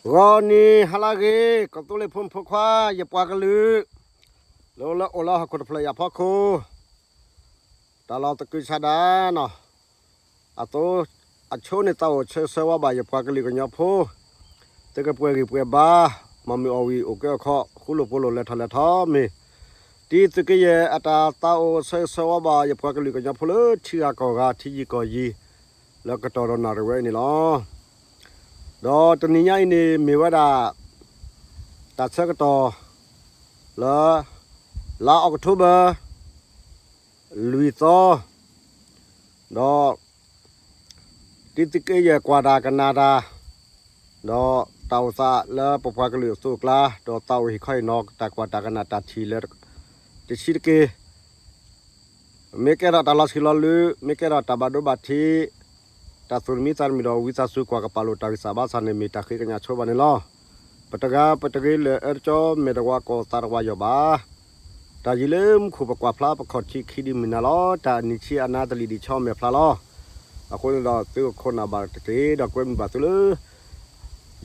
ဂီၤနံၤဟါလၢအဂ့ၤ ကီၢ်သူလ့ၤဖိမုၣ်ဖိခွါ ယပှၤကလုာ် လၢအိၣ်လၢဟီၣ်ခိၣ်တဖျၢၣ်အံၤအဖီခိၣ်, တၢ်လီၢ်သကုၤဆးဒးနီၤ, အသိး အဆိန့ၣ် သးအိၣ်ဆၢဂ့ၤဆၢဝါဘၣ်ယပှၤကလုာ်ကညီဖိ, သုကပှဲၤဂံၢ်ပှဲၤဘါ, မၤမုာ်အီၣ်ဝံၤ အိၣ်ကဲအိၣ်ခီ ဃူလိာ်ဖိးလိာ် လဲၤထီၣ်လဲၤထီမ့ၢ်, တံသုးက့ယဲၢ်အတၢ်သးအိၣ်ဆၢဂ့ၤဆၢဝါဘၣ် ယပှၤကလုာ်ကညီဖိလၢထံဂၤကီၢ်ဂၤ ထံယံၤကီၢ်ယံၤ လၢကတီၢ်ဒီးနၣ်ရံၣ်ဝဲအံၤန့ၣ်လီၤ. ဒီးတနံၤညါအံၤန့ၣ် မ့ၢ်ဝဲဒၣ် တၢ်ဆၢကတီၢ် လၢ လါအီးကထိဘၢၣ် လွံၢ်သီ, ဒီး တံသုးက့ယဲၢ်ကွၢ်တၢ်ကနၣ်တၢ်, ဒီးတၢ်အိၣ်သးလၢပပှၤကလုာ်အသိးအကျါ, ဒီးသးအိၣ်ဟ့ၣ်ခီဟ့ၣ်နီၤ တၢ်ကွၢ်တၢ်ကနၣ်တၢ်ထံၣ်လၢ တဆံးတက့ၢ်. မ့ၢ်ကဲထီၣ်တၢ်လီၤဆံးလီၤလၢ, မ့ၢ်ကဲထီၣ်တၢ်ဘၣ်ဒိဘၣ်ထံး, တၢ်သူၣ်တမံသးတမံၤဒီး ဝံသးစူၤကွၢ်ကပာ်လိာ်တၢ်ဂံၢ်စၢ်ဘါစၢ်န့ၣ် မ့ၢ်တၢ်ဃ့ကညးဆိဘၣ်န့ၣ်လီၤ. ပတဂၤပတဂ့ၤလၢအၢတကၠီ မဲာ်တဝါကိးသးတဝါယီၤဘၣ်. တၢ်ယံၤလၢမူခိၣ်ပကွၢ်ဖျါ ပခီၣ်ထံးခံဒုမုၢ်နၤလီၤ. တၢ်အနံၤဆံးအနၤတလံၤဒံးဆီမဲာ်ဖျါလီၤ. အဃိန့ၣ်ဒီး သုကခိၣ်နၢ်ဘၣ်တက့ၢ်, ဒီးကွဲမုာ်ဘၣ်သုလၢ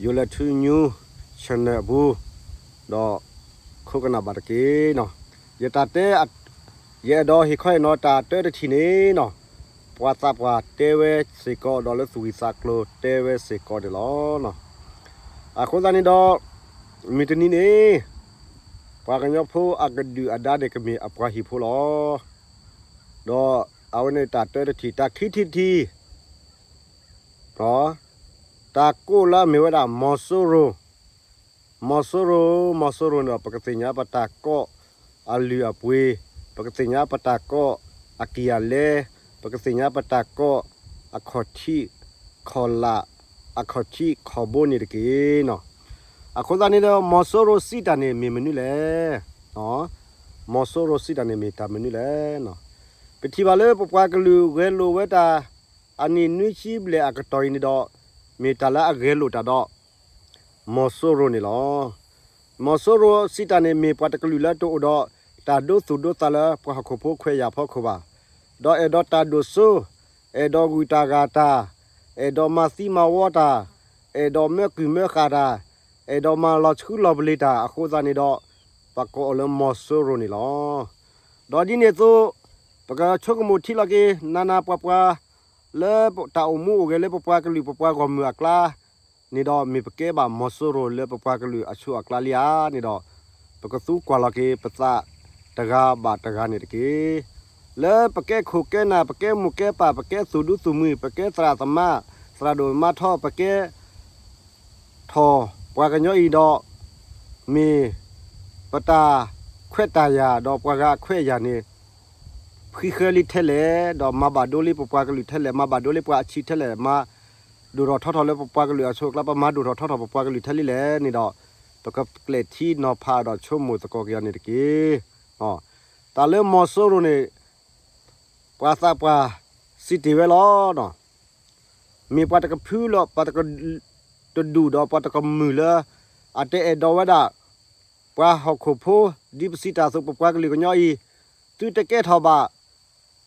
ယိၤလဲၤထူ news channel အပူၤ, ဒီး ခိၣ်ကနၣ်ဘၣ်တက့ၢ်နီၤ. ယတၢ်တဲ ယအဲၣ်ဒိးဟ့ၣ်ခီဟ့ၣ်နီၤတၢ်တၢတထံၣ်န့ၣ်နီၤ, ပှၤသးပှၢ်တဲဝဲစ့ၢ်ကီး ဒီးလၢသူၣ်ဝံၤသးကျိၤတဲဝဲစ့ၢ်ကီးန့ၣ်လီၤ. အဃိသတးန့ၣ်ဒီး မုၢ်တနံၤန့ၣ် ပှၤကညီဖိအကဒုၣ်အဒါန့ၣ် ကမ့ၢ်အပှၤဟံၣ်ဖိလီၤ. ဒီးအဝဲန့ၣ်တၢ်တၢတထံၣ်, တၢ်ခံထံၣ်တထံၣ် တၢ်ကိးလၢအမ့ၢ်ဝဲဒၣ် မီၤစိရိၤ, မီၤစိရိၤ, မီၤစိရိၤန့ၣ်ဒီး ပကသ့ၣ်ညါပတၢ်ကိးအလုၢ်အပှ့ၤ, ပကသ့ၣ်ညါပတၢ်ကိးအကံၢ်အလဲ, ပကသ့ၣ်ညါပတၢ်ကိးအခီၣ်ထံးခီၣ်လာ်, အခီၣ်ထံးခီၣ်ဘိန့ၣ်တက့ၢ်နီၤ. အဃိသတးန့ၣ်ဒီး မီၤစိရိၤစံးတၢ်န့ၣ်မ့ၢ်မနုၤလဲၣ်, မီၤစိရိၤစံးတၢ်န့ၣ်မ့ၢ်တၢ်မနုၤလဲၣ်နီၤ. ပထံၣ်ဘၣ်လၢပပှၤကလုာ်ဂဲၤလိာ်ဝဲတၢ် အနံၣ်နွံဆံဘျဲၣ်အကတီၢ်အံၤန့ၣ်ဒီး မ့ၢ်တၢ်လၢအဂဲၤလိာ်တၢ်ဒီး မီၤစိရိၤန့ၣ်လီၤ. မီၤစိရိၤစံးတၢ်န့ၣ် မ့ၢ်ပှၤတကလုာ်လၢတအိၣ်ဒီး တၢ်ဒိသူၣ်ဒိသးလၢပှၤဟီၣ်ခိၣ်ဖိခွဲးယာ်ဖီခိၣ်ဘၣ်. ဒီးအဲၣ်ဒိးတၢ်ဒိၣ်စိ, အဲၣ်ဒိးဂုာ်တၢ်ဂၤတၢ်, အဲၣ်ဒိးမၤသံမၤဝီတၢ်, အဲၣ်ဒိးမၢကုၢ်မၢဃာ်တၢ်, အဲၣ်ဒိးမၤလီၤဆှုလီၤပလ့ၤတၢ်အဃိသတးန့ၣ်ဒီး ပကိးအီၤလၢမီၤစိရိၤန့ၣ်လီၤ. ဒီးဒ်န့ၣ်အသိး ပကဆိကမိၣ်ထံလီၤက့ၤ နၤနၤပှၤပှၤ လၢတၢ်အိၣ်မူအိၣ်ဂဲၤလၢပပှၤကလုာ်ပပှၤဂီၢ်မုၢ်အကျါန့ၣ်ဒီး မ့ၢ်ပကဲဘၣ်မီၤစိရိၤလၢပပှၤကလုာ်အဆိအကျါလံဧါန့ၣ်ဒီး ပကသူကွၢ်လီၤက့ၤပသးတဂၤဘၣ်တဂၤန့ၣ်တက့ၢ်. လၢပကဲခိၣ်ကဲနၢ် ပကဲမိၢ်ကဲပၢ် ပကဲသူၣ်ဒူသူၣ်မှံၤ ပကဲသရၣ်သမါ သရၣ်ဒိၣ်မါထီ ပကဲ ထီၣ်ပှၤကညီအံၤဒီး မ့ၢ်ပတၢ်ခွဲးတၢ်ယာ် ဒီးပှၤဂၤအခွဲးအယာ်န့ၣ် ဖှံဃဲလံထဲလဲၣ် ဒီးမၤဘၣ်ဒိလံပပှၤကလုာ်ထဲလဲၣ် မၤဘၣ်ဒိလံပှၤအဆံးထဲလဲၣ် မၤဒိၣ်ထီၣ်ထီထီၣ်လၢပပှၤကလုာ်အဆိအကျါ ပမၤဒိၣ်ထီၣ်ထီထီၣ်ပပှၤကလုာ်ထဲလံလဲၣ်န့ၣ်ဒီး ပကကျဲးထံနီၤဖးဒီးဆိကမိၣ်သကိးက့ၤအီၤန့ၣ်တက့ၢ်. တၢ်လၢမီၤစိရိၤန့ၣ် ပှၤသးပှၢ်စံးတ့ၢ်ဝဲလီၤ. မ့ၢ်ပှၤတကဖုလီၤ ပှၤတက တဒူၣ်ဒီးပှၤတကမုာ်လၢ အတအဲၣ်ဒိးဝဲဒၣ် ပှၤဟီၣ်ခိၣ်ဖိ ဒ်ပစံးတၢ်အသိး ပပှၤကလုာ်ကညီအံၤ သုတကဲထီၣ်ဘၣ်,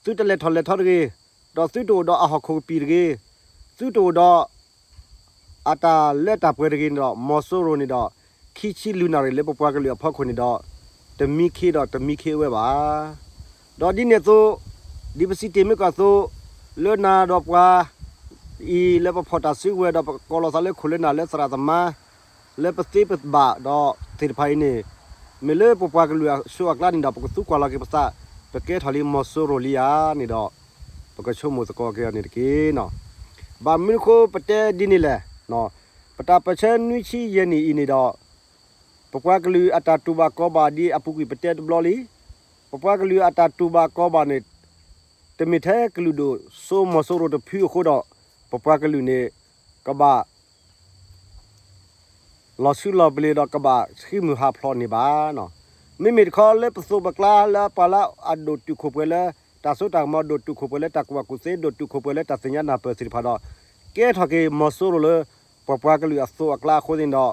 သုတလဲၤထီၣ်လဲၤထီတဂ့ၤ, ဒီးသုတအိၣ်ဒီးအဟီၣ်ခိၣ်ကပံာ်တဂ့ၤ, သုတအိၣ်ဒီး အတၢ်လၢတၢ်ပှဲၤတဂ့ၤန့ၣ်ဒီး မီၤစိရိၤန့ၣ်ဒီး ခံဆံလွံၢ်နၣ်ရံၣ်လၢပပှၤကလုာ်အဖီခိၣ်န့ၣ်ဒီး တမံခ့ဒီးတမံခ့ဝဲဘၣ်. ဒီးဒ်န့ၣ်အသိး ဒ်ပစံးတ့ၢ်မ့ၢ်ကီၢ်အသိး လၢနၤဒီးပှၤ အံၤလၢပဖီၣ်တၢ်စုကဝဲၤဒီး ပကိးလီၤသးလၢခိၣ်လၢနၢ်လၢသရၣ်သမါ လၢပသ့ပဘၣ်ဒီးသ့ၣ်တဖၣ်အံၤန့ၣ် မ့ၢ်လၢပပှၤကလုာ်အဆိအကျါန့ၣ်ဒီး ပကသူကွၢ်လီၤက့ၤပသး ပကဲထီၣ်လံမီၤစိရိၤလံဧါန့ၣ်ဒီး ပကဆိကမိၣ်သကိးက့ၤအီၤန့ၣ်တက့ၢ်. ဘၣ်မနုၤအဃိပတဲဒ်န့ၣ်လဲၣ်. ပတၢ်ပၢၢ်ဆၢနွံဆံယဲၢ်နံၣ်အံၤန့ၣ်ဒီး ပပှၤကလုာ်အတၢ်တူၢ်ဘၣ်ကီဘၣ်ဒ်အပူၤကွံာ်ပတဲတဘျီလံ. ပပှၤကလုာ်အတၢ်တူၢ်ဘၣ်ကီဘၣ်န့ၣ် တမ့ၢ်ထဲကလုာ်ဒိၣ်စိမီၤစိရိၤတဖုအဃိဒီး ပပှၤကလုာ်န့ၣ် ကဘၣ် လီၤဆှုလီၤပလ့ၤဒီးကဘၣ်ဃံမုၢ်ဟးဖျိးန့ၣ်ဘၣ်. မ့မ့ၢ်တခီလၢပသိးပကျါလၢပှၤလၢအဒိၣ်တုာ်ခိၣ်ပှဲၤလၢ တၢ်စိတၢ်ကမီၤ ဒိၣ်တုာ်ခိၣ်ပှဲၤလၢတၢ်ကူၣ်ဘၣ်ကူၣ်သ့ ဒိၣ်တုာ်ခိၣ်ပှဲၤလၢတၢ်သ့ၣ်ညါနၢ်ပၢၢ်သ့ၣ်တဖၣ်ဒီး ကဲထီၣ်က့ၤမီၤစိရိၤလၢ ပပှၤကလုာ်အသိးအကျါအဃိန့ၣ်ဒီး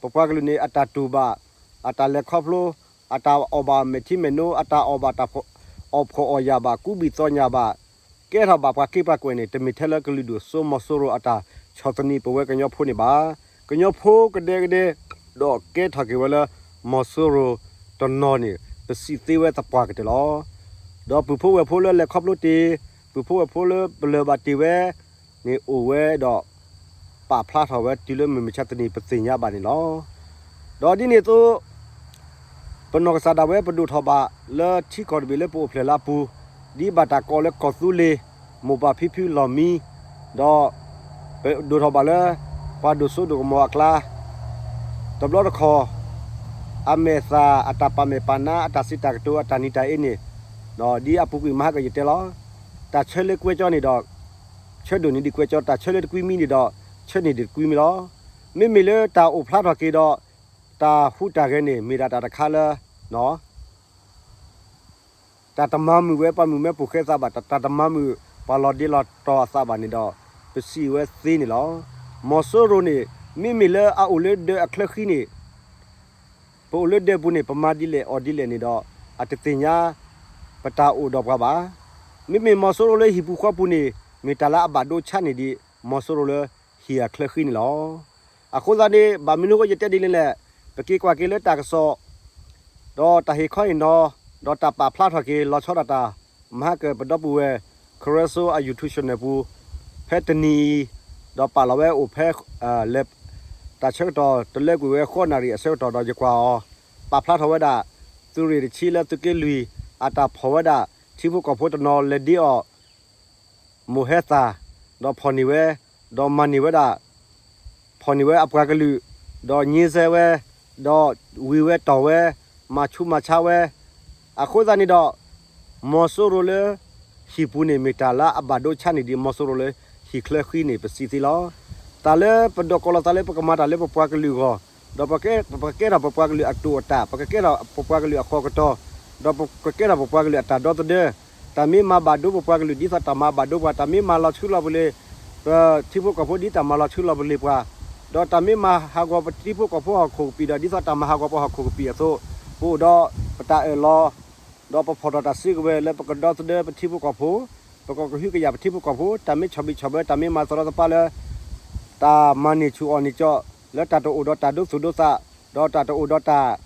ပပှၤကလုာ်န့ၣ် အတၢ်တူၢ်ဘၣ် အတၢ်လဲၤခီဖျိ အတၢ်အီၣ်ဘၣ်မဲာ်ထံမဲာ်နိ အတၢ်အီၣ်ဘၣ်တၢ်အီၣ်ဖှီၣ်အီၣ်ယာ်ဘၣ် ကူဘံၣ်သီညၣ်ဘၣ် ကဲထီၣ်ဘၣ်ပှၤက့ပှၤကွဲၤန့ၣ် တမ့ၢ်ထဲလၢကလုာ်ဒိၣ်စိမီၤစိရိၤအတၢ်ဆီၣ်သနံးပဝဲကညီဖိန့ၣ်ဘၣ်. ကညီဖိကဒဲကဒဲ ဒီးကဲထီၣ်က့ၤဝဲလၢ မီၤစိရိၤတနီၤန့ၣ် ပစံးသ့ဝဲသပှၢ်ကတၢၢ်လီၤ. ဒီးပုၢ်ဖိဝဲၢ်ဖိလၢလဲၤခီဖျိတ့ၢ်, ပုၢ်ဖိဝဲၢ်ဖိလၢပလၢၢ်ဘၣ်တ့ၢ်ဝဲန့ၣ်အိၣ်ဝဲဒီး ပာ်ဖျါထီၣ်ဝဲတုၤလၢမုၢ်မဆါတနံၤ ပသ့ၣ်ညါဘၣ်န့ၣ်လီၤ. ဒီးဒ်န့ၣ်အသိး ပနီၢ်ကစၢ်ဒၣ်ဝဲပဒိၣ်ထီၣ်ဘၣ်လၢထံကီၢ်တဘ့ၣ်လၢပအိၣ်ဖျဲၣ်လၢအပူၤ, ဒ်ဘၣ်တၢ်ကိးလၢကီၢ်သူလ့ၤ, မိၢ်ပၢ်ဖံဖုလီၢ်မံ, ဒီးပဒိၣ်ထီၣ်ဘၣ်လၢ ပှၤဒိၣ်စိဒိၣ်ကမီၤအကျါ, တဘျီတခီၣ် အမဲာ်သၣ် အတၢ်ပာ်မဲာ်ပာ်နါ အတၢ်စံးတၢ်ကတိၤ အတၢ်နံၤတၢ်အ့န့ၣ်, ဒီးဒ်အပူၤကွံာ်မဟါကယတဲလီၤ, တၢ်ဆၢလၢကွဲကၠီန့ၣ်ဒီး ဆၢဒိၣ်န့ၢ်ဒံးကွဲကၠီ, တၢ်ဆၢလၢတကွံမံန့ၣ်ဒီး ဆၢန့ၢ်ဒံးတကွံမံလီၤ. မ့မ့ၢ်လၢတၢ်အိၣ်ဖျါထီၣ်က့ၤဒီး တၢ်ဟူးတၢ်ဂဲၤန့ၣ် မ့ၢ်ဒၣ်တၢ်တခါလၢ တၢ်တမၤမုာ်ဝဲပှၤမုၣ်မဲပိာ်ဃဲသးဘၣ်, တၢ်တမၤမုာ်ပှၤလီၤဒ့လီၤတီၤအသးဘၣ်န့ၣ်ဒီး ပစံးဝဲသ့န့ၣ်လီၤ. မီၤစိရိၤန့ၣ် မ့မ့ၢ်လၢအအိၣ်လၢဒၢးအချၢဃံန့ၣ် ပအိၣ်လၢဒၢးပူၤန့ၣ် ပမၤဒ်လဲၣ်အီၤဒ်လဲၣ်န့ၣ်ဒီး အတသ့ၣ်ညါပတၢ်အိၣ်ဒီးပှၤဘၣ်. မ့မ့ၢ်မီၤစိရိၤလၢဟံၣ်ပူၤဃီပူၤန့ၣ် မ့ၢ်တၢ်လၢအဘၣ်ဒိဆါန့ၢ်ဒံး မီၤစိရိၤလၢဟံၣ်အချၢဃံန့ၣ်လီၤ. အဃိသတးန့ၣ် ဘၣ်မနုၤဃိယတဲဒ်လဲၣ်လဲၣ်, ပက့ၤကွၢ်က့ၤလၢတၢ်ကစီၣ် ဒီးတၢ်ဟ့ၣ်ခီဟ့ၣ်နီၤ ဒီးတၢ်ပာ်ဖျါထီၣ်က့ၤလီၤဆီဒၣ်တၢ် မဟါကပဒီပုၢ်ဝဲၢ် ခရၢစိအ YouTube channel ပူၤ ဖဲတနံၤအံၤ ဒီးပာ်လီၤဝဲအိၣ်ဖဲ လဲၤ တၢ်ဆၢကတီၢ်တလၢကွံာ်ဝဲဃိးနၣ်ရံၣ်အဆၢကတီၢ်ဒီးယကွၢ်အီၤ ပာ်ဖျါထီၣ်ဝဲဒၣ် သုးရ့ၣ်တဆံလၢသုးက့လွံၢ် အတၢ်ဖီၣ်ဝဲဒၣ် ထံဖိကီၢ်ဖိတနီၤလဲၤဒ့အီၤ မိၢ်ဟဲသၣ်, ဒီးဖီၣ်န့ၢ်ဝဲ, ဒီးမၤန့ၢ်ဝဲဒၣ် ဖီၣ်န့ၢ်ဝဲအပှၤကလုာ်, ဒီးညံစဲဝဲ, ဒီးဝံၤဝဲတီၢ်ဝဲ, မၤဆူးမၤဆါဝဲ, အဃိသတးန့ၣ်ဒီး မီၤစိရိၤလၢ ဟံၣ်ပူၤန့ၣ် မ့ၢ်တၢ်လၢအဘၣ်ဒိဆါန့ၢ်ဒံး မီၤစိရိၤလၢ ဟံၣ်ချၢဃံန့ၣ် ပစံးသ့လီၤ. တၢ်လၢပဒိးကိးလီၤသးလၢပကမၤတၢ်လၢပပှၤကလုာ်အဂီၢ်, ဒီးပကဲထီၣ်ပပှၤကလုာ်အတိာ်အတၢ်, ပကကဲထီၣ်ပပှၤကလုာ်အဃီကတီၢ်, ဒီးပကကဲထီၣ်ပပှၤကလုာ်အတၢ်ဒီသဒၢ, တၢ်မ့ၢ်မၤဘၣ်ဒိပပှၤကလုာ် ဒ်သိးတၢ်မၤဘၣ်ဒိပှၤ, တၢ်မ့ၢ်မၤလီၤဆူလီၤပလ့ၤ ပထံဖိကီၢ်ဖိ ဒ်တၢ်မၤလီၤဆူလီၤပလ့ၤပှၤ, ဒီးတၢ်မ့ၢ်မၤဟးဂီၤပထံဖိကီၢ်ဖိဟီၣ်ခိၣ်ကပံာ်ဒီး ဒ်သိးတၢ်မၤဟးဂီၤပဟီၣ်ခိၣ်ကပံာ်အသိး, ပအိၣ်ဒီးပတၢ်အၢၣ်လီၤ, ဒီးပဖီၣ်ထီၣ်တၢ်စုကဝဲၤလၢပကဒီသဒၢပထံဖိကီၢ်ဖိ, ပကကဟုကယာ်ပထံဖိကီၢ်ဖိ, တၢ်မ့ၢ်ဆီၣ်ဘံၣ်ဆီၣ်ဘၢ တၢ်မ့ၢ်မၤသရီသပၢ်လၢ တၢ်မၤန့ၢ်ဆူၣ်အီၣ်န့ၢ်ကၠီ, လၢတၢ်တအိၣ်ဒီးတၢ်ဒိသူၣ်ဒိသး, ဒီးတၢ်တအိၣ်ဒီးတၢ်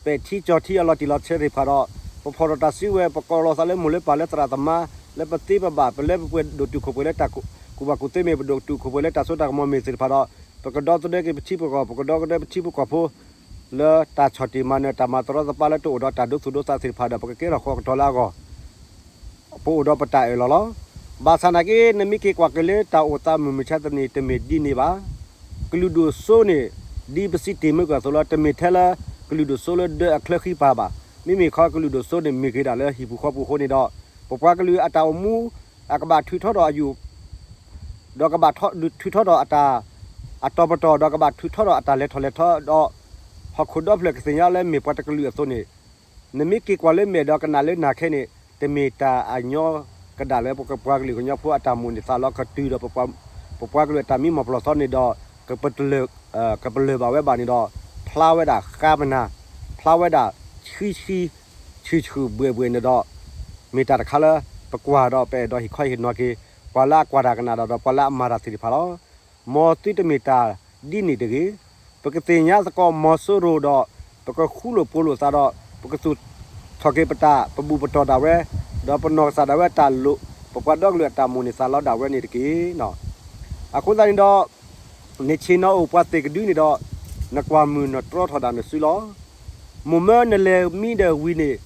ပဲာ်ထံကၠီၤထံအလီၤတံၢ်လီၤဆဲးသ့ၣ်တဖၣ်ဒီး ပဖီၣ်ထီၣ်တၢ်စုကဝဲၤ ပကိးလီၤသးလၢမိၢ်လၢပၢ်လၢသရၣ်သမါ လၢပသ့ပဘၣ် ပလၢပပှဲၤဒိၣ်တုာ်ခိၣ်ပှဲၤလၢတၢ်ကူၣ်ဘၣ်ကူၣ်သ့မ့ၢ် ပဒိၣ်တုာ်ခိၣ်ပှဲၤလၢတၢ်စိတၢ်ကမီၤမ့ၢ်သ့ၣ်တဖၣ်ဒီး ပကဒီသဒၢက့ၤပထံပကီၢ် ပကဒီသဒၢပထံပကီၢ်ဖိ လၢတၢ်ဆီၣ်တံၢ်မၤနၢၤ တၢ်မၤသရီသပၢ်လၢတအိၣ်ဒီးတၢ်ဒိသူၣ်ဒိသးသ့ၣ်တဖၣ်ဒီး ပကကဲထီၣ်ဃီကတီၤလၢအဂီၢ် ပအိၣ်ဒီးပတၢ်အၢၣ်လီၤလီၤ. ဘၣ်ဆၣ်နာ်က့ နမ့ၢ်က့ၤကွၢ်က့ၤလၢတၢ်အိၣ်သးမုၢ်မဆါတနံၤ တမ့ၢ်ဒ်န့ၣ်ဘၣ်. ကလုာ်ဒိၣ်စိန့ၣ် ဒ်ပစံးတ့ၢ်မုၢ်ကၢၢ်အသိးလီၤ. တမ့ၢ်ထဲလၢ ကလုာ်ဒိၣ်စိလၢဒၢးအချၢဃံပၤဘၣ်. မ့မ့ၢ်ခီကလုာ်ဒိၣ်စိန့ၣ် မ့ၢ်က့ၤဒၣ်လၢဟံၣ်ပူၤဃီပူၤအဃိန့ၣ်ဒီး ပပှၤကလုာ်အတၢ်အိၣ်မူ အကဘၣ်ထုးထီဒီးအယိာ် ဒီးကဘၣ်ထုးထီဒီးအတၢ် အတီၤပတီၢ် ဒီးကဘၣ်ထုးထီဒီးအတၢ်လဲၤထီၣ်လဲၤထီဒီး ဟီၣ်ခိၣ်ဒီဖျၢၣ်ကသ့ၣ်ညါလၢမ့ၢ်ပှၤတကလုာ်အသိးန့ၣ် နမ့ၢ်က့ၤကွၢ်လၢမဲာ်ဒီးကနၣ်လၢနၢ်ခဲန့ၣ် တမ့ၢ်တၢ်အညီကဒၣ်လၢပပှၤကလုာ်ကညီဖိအတၢ်မိၣ်န့ၢ်သးလီကတုၤဒီး ပပှၤကလုာ်အတၢ်မံမီၢ်ပလီၢ်သီန့ၣ်ဒီး ကပလၢၢ်ဘၣ်ဝဲဘၣ်န့ၣ်ဒီး ဖျါဝဲဒၣ်ဃါပနၢ် ဖျါဝဲဒၣ်ဆှံဆှံ ဆူၣ်ဆူၣ်ဘှဲၣ်ဘှဲၣ်န့ၣ်ဒီး မ့ၢ်တၢ်တခါလၢ ပကွၢ်ဒီးပအဲၣ်ဒိးဟ့ၣ်ခီဟ့ၣ်နီၤက့ၤ ပှၤလၢအကွၢ်တၢ်ကနၣ်တၢ်ဒီး ပှၤလၢအမၤတၢ်သ့ၣ်တဖၣ်လီၤ. မ်သုတမ့ၢ်တၢ်ဒ်န့ၣ်တဂ့ၤ. ပကသ့ၣ်ညါသကိးမီၤစိရိၤဒီး ပကဃူလိာ်ဖိးလိာ်သးဒီး ပကသူၣ်ထီၣ်က့ၤပတၢ် ပဘူၣ်ပတီၢ်ဒၣ်ဝဲ ဒီးပနီၢ်ကစၢ်ဒၣ်ဝဲတၢ်လိၣ် ပပှၤဒီကလုာ်အတၢ်မိၣ်န့ၢ်သးလီဒၣ်ဝဲန့ၣ်တက့ၢ်. အဃိသတးန့ၣ်ဒီး နဆ့ၣ်နီၤအိၣ်ပှၤသ့ၣ်ကဒုန့၁�်ဒီး နကွၢ်မုၢ်နတြီထီၣ်ဒၣ်နစုလီၤ. မိၢ်မၢနလဲၤမံဒီးဝံၤန့ၣ်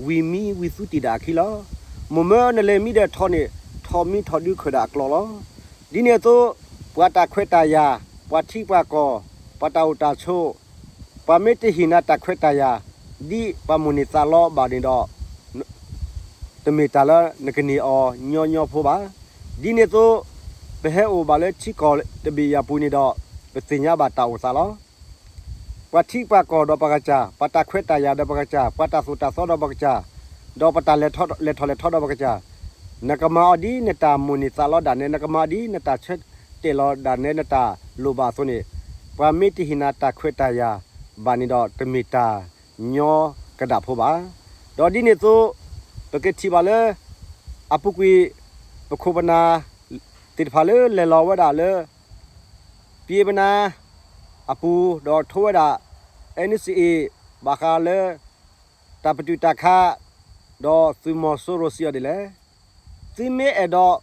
ဝံၤမံဝံၤသူတံၢ်ဒၣ်အခံလီၤ. မိၢ်မၢနလဲၤမံဒီးထီန့ၣ် ထီမံထီဒုခၢၣ်ဒၣ်အကျီလီၤ. ဒ်န့ၣ်အသိး ပှၤတၢ်ခွဲးတၢ်ယာ် ပှၤထံပှၤကီၢ် ပှၤတၢ်အိၣ်တၢ်ဆိး ပှၤမ့ၢ်တဟ့ၣ်နၤတၢ်ခွဲးတၢ်ယာ် ဒ်ပှၤမိၣ်န့ၢ်သးလီဘၣ်န့ၣ်ဒီး တမ့ၢ်တၢ်လၢနကန့ၢ်အီၤညီညီဖိဘၣ်. ဒ်န့ၣ်အသိး ပဟဲအိၣ်ဘၣ်လၢထံကီၢ်တဘ့ၣ်အံၤအပူၤန့ၣ်ဒီး ပသ့ၣ်ညါဘၣ်တၢ်အိၣ်သးလီၤ. ပှၤထံပှၤကီၢ်ဒီးပှၤကစၢ်, ပှၤတၢ်ခွဲးတၢ်ယာ်ဒီးပှၤကစၢ်, ပှၤတၢ်သိၣ်တၢ်သီဒီးပှၤကစၢ်, ဒီးပတၢ်လဲၤထီၣ်လဲၤထီဒီးပှၤကစၢ်, နကမၤအီၤဒ်နတၢ်မိၣ်န့ၢ်သးလီဒၣ်နဲ နကမၤအီၤဒ်နတၢ်ဆၢတဲာ်လီၤဒၣ်နဲ နတၢ်လိၣ်ဘၣ်အသိးန့ၣ်, ပှၤမ့ၢ်တဟ့ၣ်နၤတၢ်ခွဲးတၢ်ယာ်ဘၣ်န့ၣ်ဒီး တမ့ၢ်တၢ်ညီကဒၣ်ဖိဘၣ်. ဒီးဒ်န့ၣ်အသိး ပကထံၣ်ဘၣ်လၢ အပူၤကွံာ် ပခိၣ်ပနၢ်သ့ၣ်တဖၣ်လၢလဲၤလီၤဝဲဒၣ်လၢ ပျ့ပနၢ် အပူၤ ဒီးထိဝဲဒၣ် NCA ဘၣ်ဃးလၢ တၢ်ပတုာ်တၢ်ခး ဒီးသုးမီၤစိရိၤစံးအီၤဒ်လဲၣ်, သုမ့ၢ်အဲၣ်ဒိး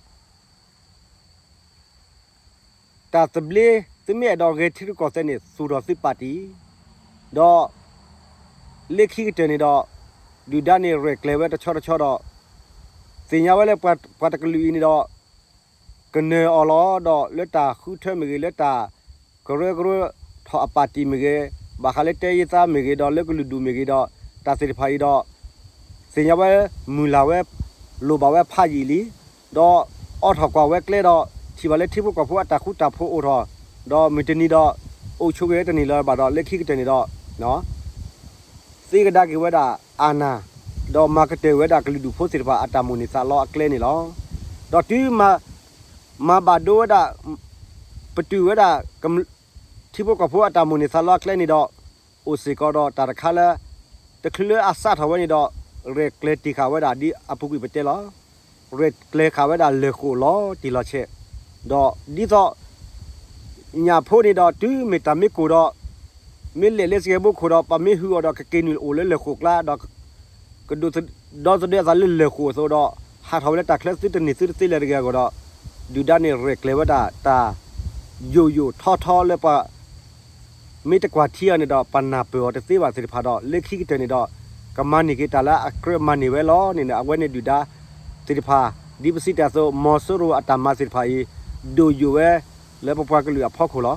တၢ်သဘျ့ သုမ့ၢ်အဲၣ်ဒိးဂဲၤထံရူၢ်ကီၢ်သဲးန့ၣ် သူၣ်ထီၣ်သုပၣ်တံၣ်, ဒီး လၢခံကတၢၢ်န့ၣ်ဒီး ဒုၣ်ဒါန့ၣ်ရဲၣ်ကျဲၤဝဲတဆီတဆီဒီး သ့ၣ်ညါဝဲလၢပှၤတကလုာ်အံၤန့ၣ်ဒီး ကနၢၤအီၤလီၤ. ဒီးလၢတၢ်ဃုထၢမ့ၢ်ဂ့ၤ လၢတၢ်ကရၢကရိထီၣ်အပၣ်တံၣ်မ့ၢ်ဂ့ၤ, ဘၣ်ဃးလၢတဲယ့သးမ့ၢ်ဂ့ၤ ဒီးလၢကလုာ်ဒူၣ်မ့ၢ်ဂ့ၤဒီး တၢ်သ့ၣ်တဖၣ်အံၤဒီး သ့ၣ်ညါဝဲ မုၢ်လၢ်ဝဲ လိၣ်ဘၣ်ဝဲဖးယံာ်လံ, ဒီးအိးထီၣ်ကွၢ်ဝဲကျဲဒီး ထံၣ်ဘၣ်လၢထံဖိကီၢ်ဖိအတၢ်ဃူတၢ်ဖိးအိၣ်ထီၣ်, ဒီးမုၢ်တနံၤဒီး အိၣ်ဆိးက့ၤဝဲတန့ၢ်လၢၤဘၣ်ဒီး လၢခံကတၢၢ်န့ၣ်ဒီး သ့ကဒါက့ၤဝဲဒၣ်အနၢ်, ဒီးမၤကတၢၢ်ဝဲဒၣ်ကလုာ်ဒူၣ်ဖိသ့ၣ်တဖၣ်အတၢ်မိၣ်န့ၢ်သးလီအကျဲန့ၣ်လီၤ. ဒီးတုၤ မၤဘၣ်ဒိဝဲဒၣ် ပတုာ်ဝဲဒၣ် ထံဖိကီၢ်ဖိအတၢ်မိၣ်န့ၢ်သးလီအကျဲန့ၣ်ဒီး အိၣ်စ့ၢ်ကီးဒီးတၢ်တခါလၢ တချုးလၢအစးထီၣ်ဝဲန့ၣ်ဒီး ရဲၣ်ကျဲၤတ့ၢ်ဃာ်ဝဲဒၣ်ဒ်အပူၤကွံာ်ပတဲလီၤ. ရဲၣ်ကျဲၤဃာ်ဝဲဒၣ်လၢၢ်ဃိၣ်လီၤတံၢ်လီၤဆဲး, ဒီးဒ်သိး ညၣ်ဖိန့ၣ်ဒီးတုၤမ့ၢ်တၢ်မ့ၢ်ကိၢ်ဒီး မ့ၢ်လဲၤလၢစကဲးဘိခိၣ်ဒီး ပမ့ၢ်ဟုၣ်အီၤဒီးကက့ၤနုာ်အိၣ်လၢလၢၢ်ဃိၣ်ကျါဒီး ကဒိၣ်ဒီသဒၢအသးလၢလၢၢ်ဃိၣ်အသိးဒီး ဟးထီၣ်ဝဲလၢတၢ်ချၢသုတန့ၢ်သုတသ့လၢၤတဂ့ၤအဂီၢ်ဒီး ဒုၣ်ဒါန့ၣ်ရဲၣ်ကျဲၤဝဲဒၣ်တၢ်ယိာ်ယိာ်ထီထီလၢပှၤ မ့ၢ်တကွၢ်ထံအီၤန့ၣ်ဒီး ပနၢ်ပၢၢ်အီၤတသ့ဘၣ်သ့ၣ်တဖၣ်ဒီး လၢခံကတၢၢ်န့ၣ်ဒီး ကမၤန့ၢ်က့ၤတၢ်လၢအကြၢးမၤန့ၢ်ဝဲလီၤန့ၣ် အဝဲန့ၣ်ဒုၣ်ဒါသ့ၣ်တဖၣ် ဒ်ပစံးတၢ်အသိး မီၤစိရိၤအတၢ်မၤသ့ၣ်တဖၣ်အံၤ ဒိၣ်ယိာ်ဝဲ လၢပပှၤကလုာ်အဖီခိၣ်လီ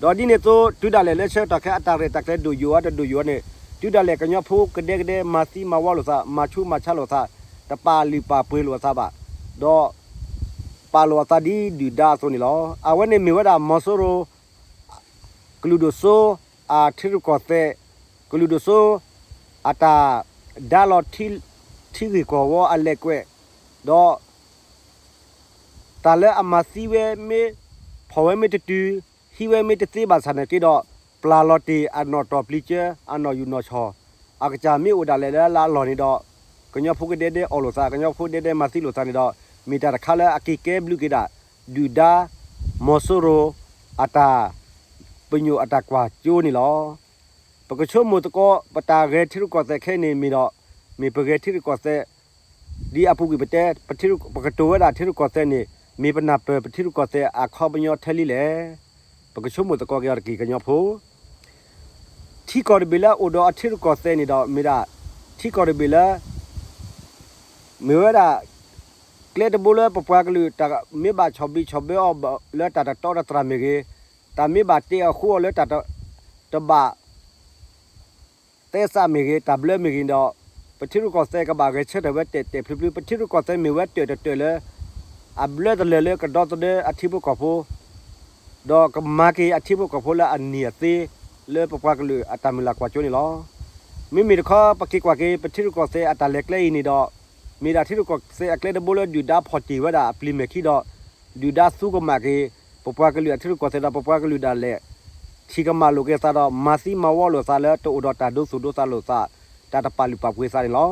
ၤ. ဒီးဒ်န့ၣ်အသိး တုၤဒၣ်လဲာ်လၢဆၢကတီၢ်ခဲအံၤ အတၢ်ရဲၣ်တၢ်ကျဲၤဒိၣ်ယိာ်ဝဲတဒိၣ်ယိာ်ဝဲန့ၣ် တုၤဒၣ်လဲာ်ကညီဖိကဒဲကဒဲ မၤသံမၤဝီလိာ်သး မၤဆူးမၤဆါလိာ်သး တပာ်လုၢ်ပာ်ပှ့ၤလိာ်အသးဘၣ်, ဒီး ပာ်လိာ်အသးဒ်ဒုၣ်ဒါအသိးန့ၣ်လီၤ. အဝဲန့ၣ်မ့ၢ်ဝဲဒၣ်မီၤစိရိၤ ကလုာ်ဒိၣ်စိ အထံရူၢ်ကီၢ်သဲး ကလုာ်ဒိၣ်စိ အတၢ်ဒါလီၤ ထံဂ့ၢ်ကီၢ်ဝီအလဲၤကွဲး, ဒီး တၢ်လၢအမၤသံဝဲမ့ၢ် ဖီၣ်ဝဲမ့ၢ်တတုၤ ဟံးဝဲမ့ၢ်တသ့ဘၣ်ဆၣ်နာ်က့ဒီး ပျၢ်လီၤတ့ၢ်အနီၣ်တီၢ်ပျံၤကၢ အနီၣ်ယူၢ်နီၣ်ဆီၣ် အကစၢ်မ့ၢ်အိၣ်ဒၣ်လဲာ်လၢအလီၢ်န့ၣ်ဒီး ကညီဖိကဒဲဒဲအီၣ်လိာ်သး ကညီဖိဒဲဒဲမၤသံလိာ်သးန့ၣ်ဒီး မ့ၢ်တၢ်တခါလၢအက့ၤကဲဘျုးက့ၤဒၣ် ဒုၣ်ဒါ မီၤစိရိၤ အတၢ်ပညိၣ်အတၢ်ကွၢ်စိန့ၣ်လီၤ. ပကဆိကမိၣ်သကိး ပတၢ်ဂဲၤထံရူၢ်ကီၢ်သဲးခဲအံၤန့ၣ်မ့ၢ်ဒီး မ့ၢ်ပဂဲၤထံရူၢ်ကီၢ်သဲး ဒ်အပူၤကွံာ်ပတဲ ပကတိၤဝဲဒၣ်ထံရူၢ်ကီၢ်သဲးန့ၣ် မ့ၢ်ပနၢ်ပၢၢ်ပထံရူၢ်ကီၢ်သဲးအခီပညီထဲလံလဲၣ်. ပကဆိကမိၣ်သကိးက့ၤအီၤတက့ၢ် ကညီဖိ ထံကီၢ်တဘ့ၣ်လၢအအိၣ်ဒီးအထံရူၢ်ကီၢ်သဲးန့ၣ်ဒီး မ့ၢ်ဒၣ် ထံကီၢ်တဘ့ၣ်လၢ မ့ၢ်ဝဲဒၣ် ကျဲတဘိလၢပပှၤကလုာ် တၢ်မ့ၢ်ဘၣ်ဆီၣ်ဘံၣ်ဆီၣ်ဘၢအီၤလၢတၢ်တတီတတြၢ်မ့ၢ်ဂ့ၤ, တၢ်မ့ၢ်ဘၣ်တဲအီၤဃိအီၤလၢတၢ်တဘၣ် သဲစးမ့ၢ်ဂ့ၤ တၢ်ဘျၢမ့ၢ်ဂ့ၤဒီး ပထံရူၢ်ကီၢ်သဲးကဘၣ်ဂဲၤဆၢထၢၣ်ဝဲတဲာ်တဲာ်ဖျုးဖျုး ပထံရူၢ်ကီၢ်သဲးမ့ၢ်ဝဲတၢၢ်တတၢၢ်လၢ အဘျၢတလၢာ်လၢကဒီသဒၢအထံဖိကီၢ်ဖိ ဒီးကမၤက့ၤအထံဖိကီၢ်ဖိလၢအနံၣ်အသ့ လၢပပှၤကလုာ်အတၢ်မုၢ်လၢ်ကွၢ်စိန့ၣ်လီၤ. မ့မ့ၢ်တခီ ပက့ၤကွၢ်က့ၤ ပထံရူၢ်ကီၢ်သဲးအတၢ်လဲၤကျဲအံၤန့ၣ်ဒီး မ့ၢ်ဒၣ်ထံရူၢ်ကီၢ်သဲးအကျဲတဘိလၢဒုၣ်ဒါဖီၣ်တ့ၢ်ဝဲဒၣ်အပျံၤမဲာ်ခံဒီး ဒုၣ်ဒါသူကမၣ်က့ၤ ပပှၤကလုာ်အထံရူၢ်ကီၢ်သဲးဒီးပပှၤကလုာ်ဒၣ်လဲာ် ထံၣ်ကမၣ်လိာ်က့ၤသးဒီး မၤသံမၤဝီလိာ်သးလၢတအိၣ်ဒီးတၢ်ဒိသူၣ်ဒိသးလိာ်သး တၢ်တပာ်လုၢ်ပာ်ပှ့ၤသးန့ၣ်လီၤ.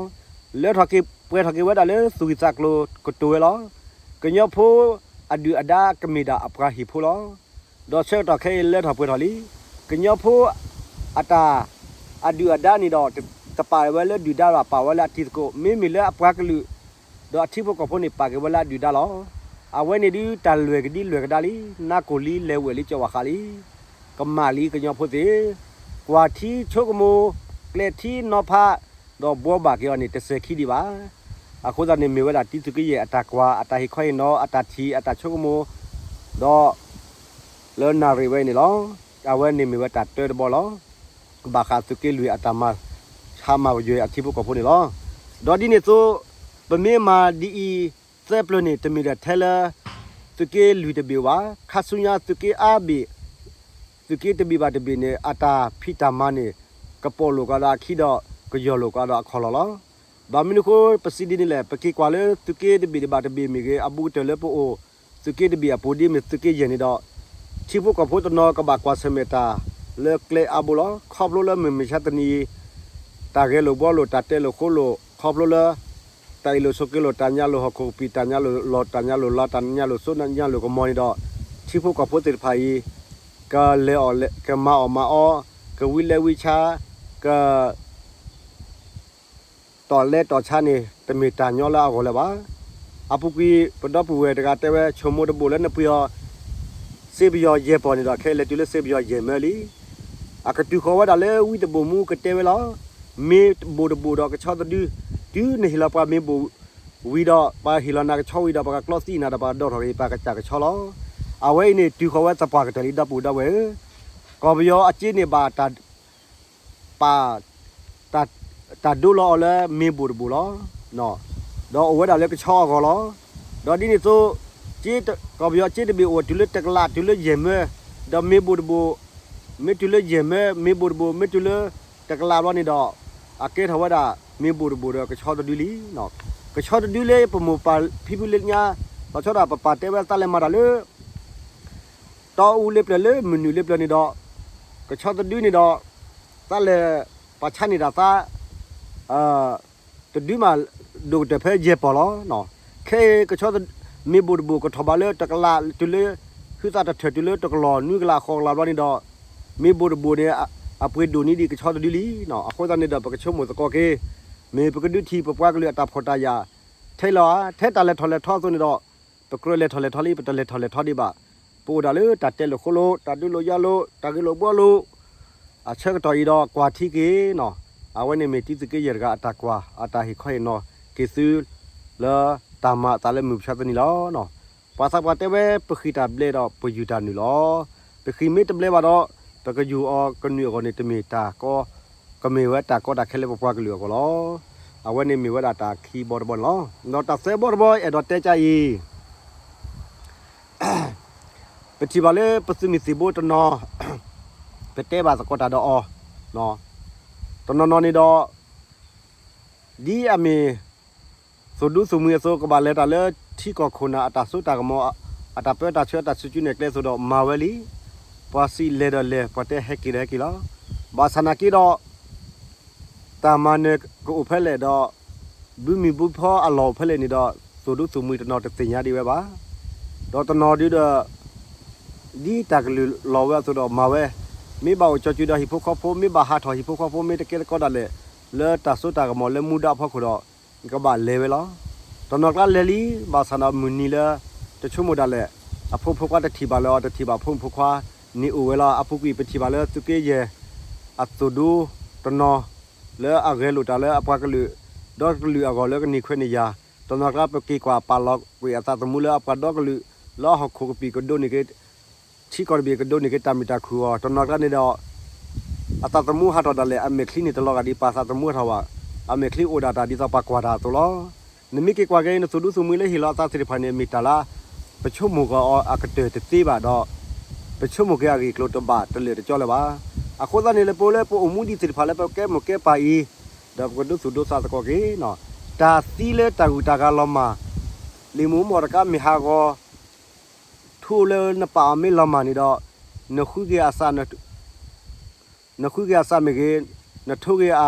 လၢထီၣ်က့ၤပှဲၤထီၣ်က့ၤဝဲဒၣ်လၢသူၣ်ဂံၢ်သးကျိၤကတိၤဝဲလီၤ. ကညီဖိအဒုၣ်အဒါကမ့ၢ်ဒၣ်အပှၤဟံၣ်ဖိလီၤ. ဒီးဆၢကတီၢ်ခဲအံၤလၢထီၣ်ပှဲၤထီၣ်လံ. ကညီဖိအတၢ်အဒုၣ်အဒါန့ၣ်ဒီး တပာ်ဝဲလၢဒုၣ်ဒါဘၣ် ပာ်ဝဲလၢအတံၤသကိး မ့မ့ၢ်လၢအပှၤကလုာ် ဒီးအထံဖိကီၢ်ဖိန့ၣ် ပာ်က့ၤဝဲလၢအဒုၣ်ဒါလီၤ. အဝဲန့ၣ်ဒုးတၢ်လွဲၢ်ကဒံလွဲၢ်ကဒါလံ. နါကိၢ်လံလဲၤဝဲၢ်လံကၠီၤဝၣ်ဃးလံ. ကမၣ်လံကညီဖိသ့ၣ်, ကွၢ်ထံဆိကမိၣ်, ကျဲထံနီၤဖး, ဒီးဘှီဘၣ်က့ၤအီၤန့ၣ် တစဲၤခံဒံးဘၣ်. အဃိသတးန့ၣ်မ့ၢ်ဝဲဒၣ်တံၤသကိးယဲၢ်အတၢ်ကွၢ် အတၢ်ဟ့ၣ်ခီဟ့ၣ်နီၤ အတၢ်ထံၣ် အတၢ်ဆိကမိၣ်, ဒီး လၢနၣ်ရံၣ်ဝဲအံၤန့ၣ်လီၤ. အဝဲန့ၣ်မ့ၢ်ဝဲတၢ်တၢတဘီလီၤ. ဘၣ်ဃးသုးက့လွံၢ်အတၢ်မၤ ဆါမၤပယွဲအထံဖိကီၢ်ဖိန့ၣ်လီၤ. ဒီးဒ်န့ၣ်အသိး ပမ့ၢ်မၤဒ်အံၤ သၢပျၢၤန့ၣ် တမ့ၢ်ဒၣ်ထဲလၢ သုးက့လွံၢ်တဘ့ၣ်ဘၣ်. ခါဆူညါသုးက့အါဘ့ၣ် သုးက့တဘ့ၣ်ဘၣ်တဘ့ၣ်န့ၣ် အတၢ်ဖံးတၢ်မၤန့ၣ် ကပိာ်လိာ်ကဒီးအခံဒီး ကယီၢ်လိာ်ကဒီးအခီၣ်လီၢ်လီၤ. ဘၣ်မနုၤအဃိ ပစံးဒ်န့ၣ်လဲၣ်, ပက့ၤကွၢ်လၢသုးက့တဘ့ၣ်တဘ့ၣ်ဘၣ်တဘ့ၣ်မ့ၢ်ဂ့ၤ အဘူးကတၢၢ်လၢပအိၣ် သုးက့တဘ့ၣ်အပူၤဒ်မ့ၢ်သုးက့ယဲၢ်န့ၣ်ဒီး ထံဖိကီၢ်ဖိတနီၤကဘၣ်ကွၢ်ဆၢၣ်မဲာ်တၢ်လၢကျဲအါဘိလီၤ. ခီဖျိလၢမုၢ်မဆါတနံၤအံၤ တၢ်ဂဲၤလိာ်ဘှီလိာ် တၢ်တဲလိာ်ဃိလိာ် ခီဖျိလၢ တၢ်အ့ၣ်လိာ်ဆိးက့လိာ် တၢ်ညါလိာ်ဟီၣ်ခိၣ်ကပံာ် တၢ်ညါလိာ်လီၤ တၢ်ညါလိာ်လါ တၢ်ညါလိာ်စိ တၢ်ညါလိာ်ကမီၤန့ၣ်ဒီး ထံဖိကီၢ်ဖိသ့ၣ်တဖၣ်အံၤ ကလဲၤအီၣ်လဲၤ ကမၤအီၣ်မၤအီ, ကဝံလဲဝံဆါ, က တီၢ်လဲတီၢ်ဆါန့ၣ် တမ့ၢ်တၢ်ညီလၢအဂီၢ်လၢၤဘၣ်. အပူၤကွံာ် ပဒီပုၢ်ဝဲၢ်တဂၤတဲဝဲ ဆိမိၣ်တဘိၣ်လၢနပှ့ၤအီၤ စ့ပယီၤယဲၢ်ပီၢ်န့ၣ်ဒီး ခဲအံၤလဲၤတုၤလၢစ့ပယီၤယဲၢ်မၢလံ. အကတုၤဃီၤဝဲဒၣ်လၢဝံတဘိၣ်မူကတဲဝဲလီၤ. မ့ၢ်ဘိၣ်တဘိၣ်ဒီးကဆီတဒု, တုၤနဟ့ၣ်လီၤပှၤမ့ၢ်ဘိၣ်ဝံၤဒီး ပှၤဟ့ၣ်လီၤနၤကဆီဝံၤဒီး ပှၤကကျီသံနၤဒီး ပှၤကဒီထီၣ်က့ၤ ပှၤကစၢ်ကဆီလီၤ. အဝဲအံၤန့ၣ် တုၤဃီၤဝဲသပှၢ်ကတၢၢ်လံ ဒီပုၢ်ဒီဝဲၢ်ဧၢ, ကီၢ်ပယီၤအစ့န့ၣ်ဘၣ်တၢ် ပာ် တၢ် တၢ်ဒိလီၤအီၤလၢမ့ၢ်ဘိၣ်တဘိၣ်လီၤ. ဒီးအိၣ်ဝဲဒၣ်လၢကဆီအဂီၢ်လီၤ. ဒီးဒ်န့ၣ်အသိး ကီၢ်ပယီၤစ့တဘ့ၣ်အိၣ်တုၤလၢတကလး တုၤလၢယဲၢ်မၢ, ဒီးမ့ၢ်ဘိၣ်တဘိၣ် မ့ၢ်တုၤလၢယဲၢ်မၢ, မ့ၢ်ဘိၣ်တဘိၣ် မ့ၢ်တုၤလၢတကလးဘျီန့ၣ်ဒီး အကဲထီၣ်ဝဲဒၣ် မ့ၢ်ဘိၣ်တဘိၣ်ဒီးကဆီတဒုလံ. ကဆီတဒုလၢပမိၢ်ပၢ်ဖံဖုလၢညါ လီၤဆီဒၣ်ပပၢ်တဲဝဲသးလဲၤမၤတၢ်လၢ တီအူလ့ပျၢၤလၢမုၢ်နုာ်လ့ပျၢၤန့ၣ်ဒီး ကဆီတဒုန့ၣ်ဒီး သးလဲၤပာ်ဆါန့ၢ်တၢ်သး တဒုမး ဒိၣ်ကတၢၢ်ဖဲယဲၢ်ပီၢ်လီၤ. ခဲအံၤကဆီ မ့ၢ်ဘိၣ်တဘိၣ်ကထီၣ်ဘးလၢတကလးတုၤလၢ ဟုသးတထၢၣ်တုၤလၢတကလီၢ်နွံကလးဃိးကလးဘျီန့ၣ်ဒီး မ့ၢ်ဘိၣ်တဘိၣ်န့ၣ် အပှ့ၤဒိၣ်န့ၢ်ဒံးကဆီတဒုလံ. အဃိသတးန့ၣ်ဒီး ပကဆိကမိၣ်သကိးက့ၤ မ့ၢ်ပကဒုးထံၣ်ပပှၤကလုာ်အတၢ်ဖှီၣ်တၢ်ယာ် ထဲလီၤဧါ, ထဲတၢ်လဲၤထီၣ်လဲၤထီအသိးန့ၣ်ဒီး ပကြၢးလဲၤထီၣ်လဲၤထီလံ ပတလဲၤထီၣ်လဲၤထီဒံးဘၣ်. ပအိၣ်ဒၣ်လၢတၢ်တဲလိာ်ဃိလိာ် တၢ်ဒုးလိာ်ယၤလိာ် တၢ်ဂ့ၢ်လိာ်ဘှီလိာ် အဆၢကတီၢ်အံၤဒီးကွၢ်ထံက့ၤနီၤ. အဝဲန့ၣ်မ့ၢ်တံသုးက့ယဲၢ်တဂၤအတၢ်ကွၢ် အတၢ်ဟ့ၣ်ခီဟ့ၣ်နီၤက့ၤသု လၢတၢ်မၤအသးလၢမုၢ်မဆါတနံၤလီၤ. ပှၤသးပှၢ်တဲဝဲ ပဃံၢ်တၢ်ဘျဲးဒီးပယူၢ်တၢ်နုာ်လီၤ. ပဃံၢ်မ့ၢ်တဘျဲးဘၣ်ဒီး ပကယူၢ်အီၤကနုာ်အဂီၢ်န့ၣ် တမ့ၢ်တၢ်ကီ ကမ့ၢ်ဝဲတၢ်ကီတၢ်ခဲလၢပပှၤကလုာ်အဂီၢ်လီၤ. အဝဲန့ၣ်မ့ၢ်ဝဲဒၣ်တၢ်ခံဘီတဘီန့ၣ်လီၤ. ဒီးတၢ်သၢဘီတဘီအဲၣ်ဒိးတဲကါအံၤ ပထံၣ်ဘၣ်လၢပသုးမုၢ်သံၣ်ဘိတနီၤ ပတဲဘၣ်သကိးတၢ်ဒီးအီၤ တနီၤနီၤန့ၣ်ဒီး ဒ်အမ့ၢ် သိၣ်ဒူသိၣ်မှံအသိးကဘၣ်လဲၤတၢ်လၢထံကီၢ်ခိၣ်နၢ်အတၢ်စိတၢ်ကမီၤ အတၢ်ပၢတၢ်ဆှၢတၢ်စုကၠူနဲၣ်ကျဲအသိးဒီးမၤဝဲလံ. ပှၤစံးလဲၤဒီးလဲၤ ပှၤတဲဟဲက့ၤဒီးဟဲက့ၤလီၤ. ဘၣ်ဆၣ်နာ်က့ဒီး တၢ်မၤနၢၤကအိၣ်ဖဲလဲၣ်ဒီး ဘုမုၢ်ဘုဖီအလီၢ်အိၣ်ဖဲလဲၣ်န့ၣ်ဒီး သိၣ်ဒူသိၣ်မှံတနီၤတသ့ၣ်ညါဒံးဝဲဘၣ်. ဒီးတနီၤဒုဒီး ဒ်တၢ်ကလုၢ်လီၤဝဲအသိးဒီးမၤဝဲ, မ့ၢ်ဘၣ်အိၣ်ကၠီၤကူၤဒီးဟံၣ်ဖိဃီဖိ မ့ၢ်ဘၣ်ဟးထီၣ်ဟံၣ်ဖိဃီဖိ မ့ၢ်တကဲတကီဒၣ်လဲာ် လၢတၢ်စိတၢ်ကမီၤလၢမူဒါအဖီခိၣ်ဒီး ကဘၣ်လဲၤဝဲလီၤ. တနီၤကျါလဲၤလံ ဘၣ်ဆၣ်ဒီးမုၢ်နံၤလၢ တဆိကမိၣ်ဒၣ်လဲာ် အဖိမုၣ်ဖိခွါတထံၣ်ဘၣ်လၢၤအီၤ တထံၣ်ဘၣ်ဖိမုၣ်ဖိခွါန့ၣ်အိၣ်ဝဲလီၤ. အပူၤကွံာ်ပထံၣ်ဘၣ်လၢသုးက့ယဲၢ် အသိၣ်ဒူတနီၤ လၢအဂဲၤလိာ်တၢ်လၢအပှၤကလုာ် ဒီကလုာ်အဂီၢ်လၢကန့ၢ်ခွဲးန့ၢ်ယာ်, တနီၤကျါပက့ၤကွၢ်ပာ်လီၤကွံာ်အသးသမူလၢအပှၤဒီကလုာ် လၢဟီၣ်ခိၣ်ကပံာ်ကဒိးန့ၢ်က့ၤ ထံကီၢ်တဘ့ၣ်ကဒိးန့ၢ်က့ၤတၢ်မုာ်တၢ်ခုၣ်အဂီၢ်, တနီၤကျါန့ၣ်ဒီး အသးသမူဟးထီၣ်ဒၣ်လဲာ် အမဲာ်ချံန့ၣ်တလီၤဂာ်ဒံးပာ်သးသမူဟးထီၣ်ဘၣ်, အမဲာ်ချံအိၣ်ဒၣ်တၢ်ဒ်သိးပှၤကွၢ်တၢ်အသိးလီၤ. နမ့ၢ်က့ၤကွၢ်က့ၤ နသိၣ်ဒူသိၣ်မှံလၢဟ့ၣ်လီၤအသးသ့ၣ်တဖၣ်န့ၣ် မ့ၢ်တၢ်လၢ ပဆိကမိၣ်က့ၤအီၤအကတၢၢ်တသ့ဘၣ်ဒီး ပဆိကမိၣ်က့ၤအဂ့ၢ်အကျိၤတဘၣ်တလၢာ်တကၠီလၢၤဘၣ်. အဃိသတးန့ၣ် လၢပအိၣ်လၢပအိၣ်မူဒံးသ့ၣ်တဖၣ်လၢပကဲမိၢ်ကဲပၢ်အံၤ ဒီးပကဒိသူၣ်ဒိသးသကိးက့ၤ, တၢ်သံလၢတၢ်ဂုၤတၢ်ဂၤလီၤမၢ်, လံာ်မူမီၢ်တကါမ့ၢ်ဟးဂီၤ ထူလၢနပာ်အီၤမ့ၢ်လီၤမၢ်န့ၣ်ဒီး နဃုက့ၤအသး နဃုက့ၤအသးမ့ၢ်ဂ့ၤ, နထိက့ၤအ,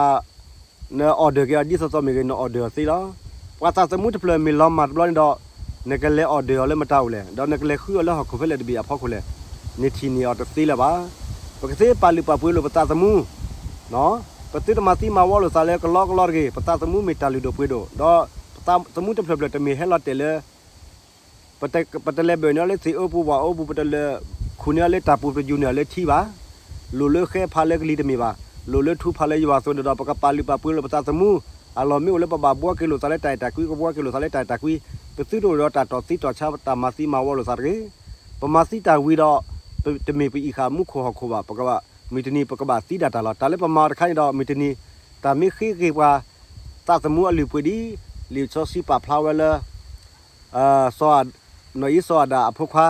န order က့ၤအီၤဒ်သိးသိးမ့ၢ်ဂ့ၤ န order အီၤသ့လီၤ. ပှၤသးသမူတဖျၢၣ်မ့ၢ်လီၤမၢ်တဘျီန့ၣ်ဒီး နကလဲၤ order အီၤလၢမတၤအိၣ်လဲၣ်, ဒီးနကလဲၤဃုအီၤလၢဟီၣ်ခိၣ်ဖဲလဲၣ်တဘ့ၣ်အဖီခိၣ်လဲၣ်, နထံၣ်န့ၢ်အီၤတသ့လၢၤဘၣ်. ပကသ့ပာ်လုၢ်ပာ်ပှ့ၤလိာ်ပသးသမူ ပသုတမၤသံမၤဝီလိာ်သးလၢကလီကလီတဂ့ၤ. ပသးသမူမ့ၢ်တၢ်လုၢ်ဒိၣ်ပှ့ၤဒိၣ်, ဒီးပသးသမူတဖျၢၣ်ဖျၢၣ်တမ့ၢ်ဟဲလီၤတဲာ်လၢ ပတလဲၤဘၢၣ်န့ၢ်အီၤလၢသ့ၣ်အၢပူၤဝၣ်အၢပူၤ, ပတလဲၤခူၣ်န့ၢ်အီၤလၢတၢ်ပူၤပယူၤန့ၢ်အီၤလၢထံဘၣ်. လိၣ်လၢဃဲဖးလၢကလံၤတမ့ၢ်ဘၣ်, လိၣ်လၢထူဖးလၢယွၤအသိးန့ၣ်ဒီး ပကပာ်လုၢ်ပာ်ပှ့ၤလိာ်ပသးသမူ, အလီၢ်မ့ၢ်အိၣ်လၢပဘၣ်ဘှီက့ၤလိာ်သးလၢတၢ်အဲၣ်တၢ်ကွံ, ကဘှီက့ၤလိာ်သးလၢတၢ်အဲၣ်တၢ်ကွံ, ပသုတအိၣ်ဒီးတၢ်တီၢ်သံတီၢ်ဆါ တၢ်မၤသံမၤဝီလိာ်သးတဂ့ၤ. ပမၤသံတၢ်ဝံၤဒီး တမ့ၢ်ပအံၣ်ဃာ်မူခိၣ်ဟီၣ်ခိၣ်ဘၣ်, ပကဘၣ် မုၢ်တနံၤပကဘၣ်သံဒၣ်တၢ်လီၤ. တၢ်လၢပမၤအီၤတခါန့ၣ်ဒီး မုၢ်တနံၤ တၢ်မ့ၢ်ဃ့က့ၤပှၤ သးသမူအလုၢ်အပှ့ၤဒ် လံာ်စီဆှံပာ်ဖျါဝဲလၢ စီၤ နီၢ်အံၣ်စီၤအၤဒၣ်အဖိခွါ,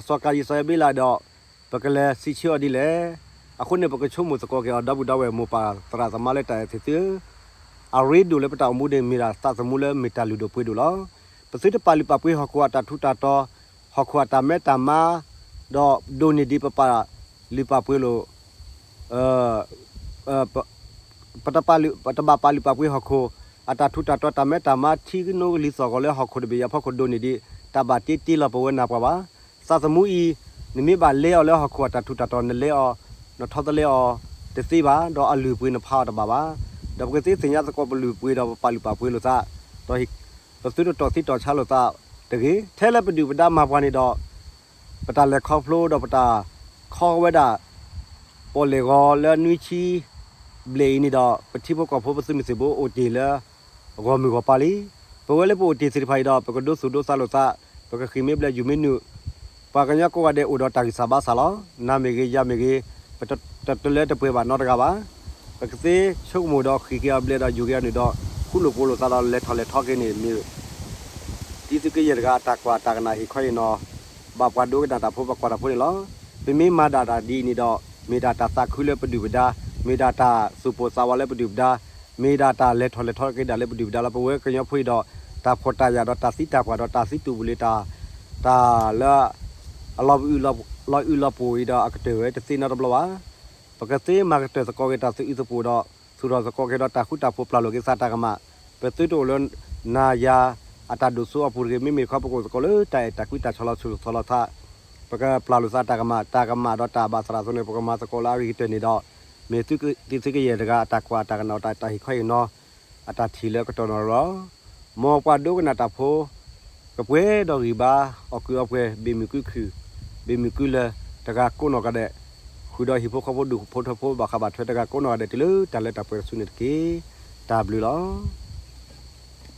စီၤကၤယံၣ်စီၤဧ့ၤဘ့လးဒီး ပကလဲၤစံးဆၢအီၤဒ်လဲၣ်. အဃိန့ၣ် ပကဆိကမိၣ်သကိးက့ၤအီၤ ဒီပုၢ်ဒီဝဲၢ်မိၢ်ပၢ်သရၣ်သမါလၢတၢ်အဲၣ်သ့ၣ်သုဧၢ, အရ့ဒိၣ်လၢပတၢ်အိၣ်မူန့ၣ် မ့ၢ်ဒၣ်သးသမူလၢမ့ၢ်တၢ်လုၢ်ဒိၣ်ပှ့ၤဒိၣ်လီၤ. ပသုတပာ်လုၢ်ပာ်ပှ့ၤဟီၣ်ခိၣ်အတၢ်ထူးတၢ်တီၤ, ဟီၣ်ခိၣ်အတၢ်မဲတၢ်မါ, ဒီးဒိၣ်န့ၢ်ဒံးပပာ်လုၢ်ပာ်ပှ့ၤလိာ် ပတပာ်လုၢ် ပတဘၣ်ပာ်လုၢ်ပာ်ပှ့ၤဟီၣ်ခိၣ် အတၢ်ထူးတၢ်တီၤ တၢ်မဲတၢ်မါ ထံကနိကလံၤသီၣ်ဂီၤလၢဟီၣ်ခိၣ်တဘ့ၣ်အံၤအဖီခိၣ်ဒိၣ်န့ၢ်ဒံး တၢ်ဘၣ်တ့တ့လီၤပဝဲနၤပှၤဘၣ်. သးသမူအံၤ နမ့ၢ်ဘၣ်လဲအီၤလၢဟီၣ်ခိၣ်အတၢ်ထူးတၢ်တီၤ နလဲအီၤ နထီတလဲအီၤတသ့ဘၣ်, ဒီးအလုၢ်အပှ့ၤနဖးအီၤတဘၣ်ဘၣ်. ဒီးပကသ့သ့ၣ်ညါသကိးပလုၢ်ပှ့ၤဒီးပပာ်လုၢ်ပာ်ပှ့ၤလိာ်သး, ဒီးပသုတတီၢ်သံတီၢ်ဆါလိာ်သးတဂ့ၤ. ထဲလၢပဒုၣ်ပဒါမၤပှၤန့ၣ်ဒီး ပတၢ်လဲၤခီဖျိဒီးပတၢ်ခီဝဲဒၣ် ပီၣ်လဲၣ်ဂီၤလၢနွံဆံဘျဲၣ်အံၤန့ၣ်ဒီး ပထံဖိကီၢ်ဖိပသုးမုၢ်သံၣ်ဘိအိၣ်တ့ၢ်လၢ ဂီၢ်မုၢ်ဂီၢ်ပၤလံ. ပဝဲလၢပအိၣ်တ့ၢ်သ့ၣ်တဖၣ်အံၤဒီး ပကဒိသူၣ်ဒိသးလိာ်သး, ပကဃ့ၢ်မ့ၢ်ဘျဲၣ်ယူၢ်မ့ၢ်နုာ်, ပှၤကညီကိးဂၤဒဲးအိၣ်ဒီးတၢ်ဂံၢ်စၢ်ဘါစၢ်လီၤ. နၤမ့ၢ်ဂ့ၤ ယၤမ့ၢ်ဂ့ၤ, ပတလၢတပှဲၤဘၣ်နီတဂၤဘၣ်. ပကသ့ဆိကမိၣ်ဒီးဃ့ၢ်က့ၤအီၤဘျဲၣ်ဒီးယူၢ်က့ၤအီၤနုာ်ဒီး ဃူလိာ်ဖိးလိာ်သးဒီးလဲၤထီၣ်လဲၤထီက့ၤန့ၣ် မ့ၢ် တံသုးက့ယဲၢ်တဂၤအတၢ်ကွၢ်တၢ်ကနၣ်ဟ့ၣ်ခီဟ့ၣ်နီၤ ဘၣ်ပှၤဒိကနၣ်တၢ်ဖိ ပှၤကွၢ်တၢ်ဖိန့ၣ်လီၤ. ပမ့ၢ်မၤဒၣ်တၢ်ဒ်အံၤန့ၣ်ဒီး မ့ၢ်ဒၣ်တၢ်သးခုလၢပဒုၣ်ပဒါ, မ့ၢ်ဒၣ်တၢ်သူၣ်ပိၢ်သးဝးလၢပဒုၣ်ပဒါ, မ့ၢ်ဒၣ်တၢ်လဲၤထီၣ်လဲၤထီက့ၤဒၣ်လၢပဒုၣ်ပဒါလီၤ. ပဝဲကညီဖိအံၤဒီး တၢ်ဖှီၣ်တၢ်ယာ်ဒီးတၢ်သံတၢ်ပှၢ်ဒီးတၢ်သံတူၢ်ပူၤလ့ၤတၢ် တၢ်လၢ အလီၤအုၣ်လီၤပူၤအံၤဒီးအကတၢၢ်ဝဲတသ့နီတဘျီဘၣ်. ပကသ့မၤကတၢၢ်သကိးက့ၤတၢ်သးအုးသကိးဒီး သူၣ်ထီၣ်သကိးက့ၤဒီးတၢ်ဃူတၢ်ဖိး ပျၢ်လိာ်က့ၤသးတၢ်ကမၣ်, ပသုတအိၣ်လၢနၤယၤအတၢ်ဒိၣ်စိအပူၤတဂ့ၤ. မ့မ့ၢ်တခီ ပကအိၣ်သကိးလၢတၢ်အဲၣ်တၢ်ကွံတၢ်ဆီၣ်လီၤဆီၣ်လီၤသး, ပကပျၢ်လိာ်သးတၢ်ကမၣ်, တၢ်ကမၣ်ဒီးတၢ်ဘၣ်သရၣ်အသိးန့ၣ် ပကမၤသကိးလၢအဂ့ၤကတၢၢ်န့ၣ်ဒီး မ့ၢ်တံသုးက့ယဲၢ်တဂၤအတၢ်ကွၢ်တၢ်ကနၣ်အတၢ်ဟ့ၣ်ခီဟ့ၣ်နီၤ အတၢ်ထံၣ်လၢကတီၢ်နီၣ်လီၤ. မ်ပှၤဒိကနၣ်တၢ်ဖိ ကပှဲၤဒီးဂံၢ်ဘါ အီၣ်ကုးအီပှဲၤ ဘ့ၣ်မုၢ်ကုခုၣ် ဘ့ၣ်မုၢ်ကုလၢာ် တဂၤကိးနီၢ်ဂၤဒဲး, ဃုာ်ဒီးဟံၣ်ဖိဃီဖိဒူၣ်ဖိထၢဖိ ဘၣ်ဃးဘၣ်ထွဲတဂၤကိးနီၢ်ဂၤဒဲး တုၤလၢတၢ်လၢတၢ်ပှဲၤတစုန့ၣ်တက့ၢ်. တၢ်ဘျုးလီၤ.